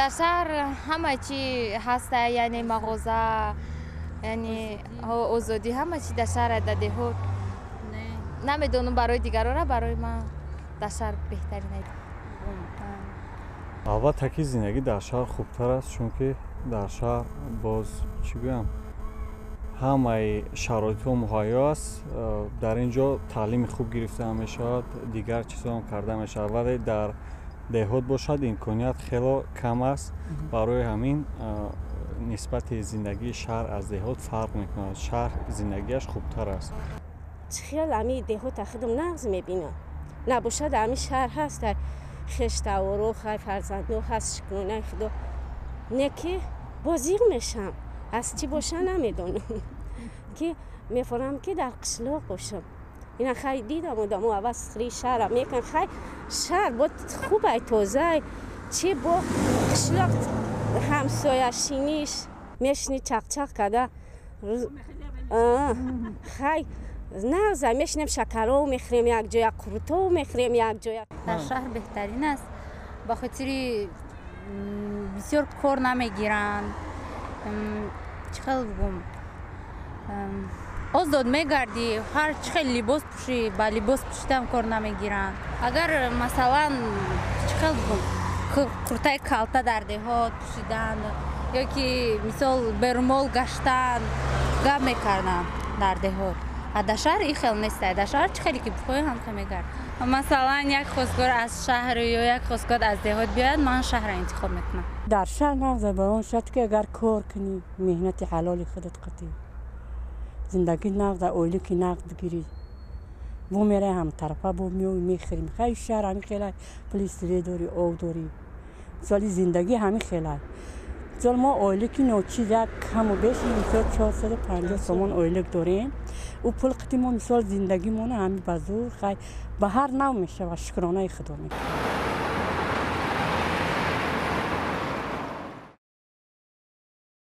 Дар шаҳр ҳама чӣ ҳаста, яъне мағоза, яъне озодӣ, ҳама чӣ дар шаҳр. Дар деҳот намедонам, барои дигарора, барои ман дар шаҳр беҳтарин. Албатта ки зиндагӣ дар шаҳр хубтар аст, чунки дар шаҳр боз чӣ гӯям, ҳамаи шароитҳо муҳайё аст. Дар ин ҷо таълими хуб гирифта мешавад, дигар чизҳоам карда мешавад, вале дар деҳот бошад, имконият хело кам аст. Барои ҳамин нисбати зиндагии шаҳр аз деҳот фарқ мекунад, шаҳр зиндагиаш хубтар аст. Чӣ хел ами деҳота худам нағз мебинам, набошад, ами шаҳр ҳаст, хештаворо, хай, фарзандо ҳаст, шукронаи Худо. Не ки бозиқ мешам, аз чӣ боша намедонам, ки мефорам, ки дар қишлоқ бошам. Ина хай дидам, одамо аваз хри шаҳра мекан. Хай, шаҳр бо хубай, тозай, чӣ бо қишлоқ ҳамсояшиниш мешини, чақчақ карда, хай, нағза мешинем, шакаров мехӯрем якҷоя, қурутов мехӯрем якҷоя. Дар шаҳр беҳтарин аст, ба хотири бисёр кор намегиранд. Чӣ хел бигӯм, озод мегардӣ, ҳар чӣ хел либос пӯшӣ, ба либос пӯшидан кор намегиранд. Агар, масалан, чӣ хел бигӯм, куртаи калта дар деҳот пӯшидан ё ки мисол берумол гаштан гап мекарданд дар деҳот, а дар шаҳр ин хел нест. Дар шаҳр чӣ хеле ки бихоҳӣ, ҳам мегард. Масалан, як хостгор аз шаҳр ё як хостгор аз деҳот биёяд, ман шаҳрро интихоб мекунам. Дар шаҳр нағза ба он шарт, ки агар кор кунӣ, меҳнати ҳалоли худат қатӣ, зиндагӣ нағза, ойлики нағз бигирӣ, бо мерай ҳамтарафа, бо меои, мехӯрӣ. Хай, шаҳр ҳамин хелай, пули свет дорӣ, об дорӣ, мисоли зиндагӣ ҳамин хелай. Мисол, мо ойлики ночиз, як каму беш, мисол, 450 сомон ойлик дорем. Ӯ пул қити мо, мисол, зиндагимона ҳами ба зур, хай, ба ҳар нав мешавад, шукронаи Худо мекунем.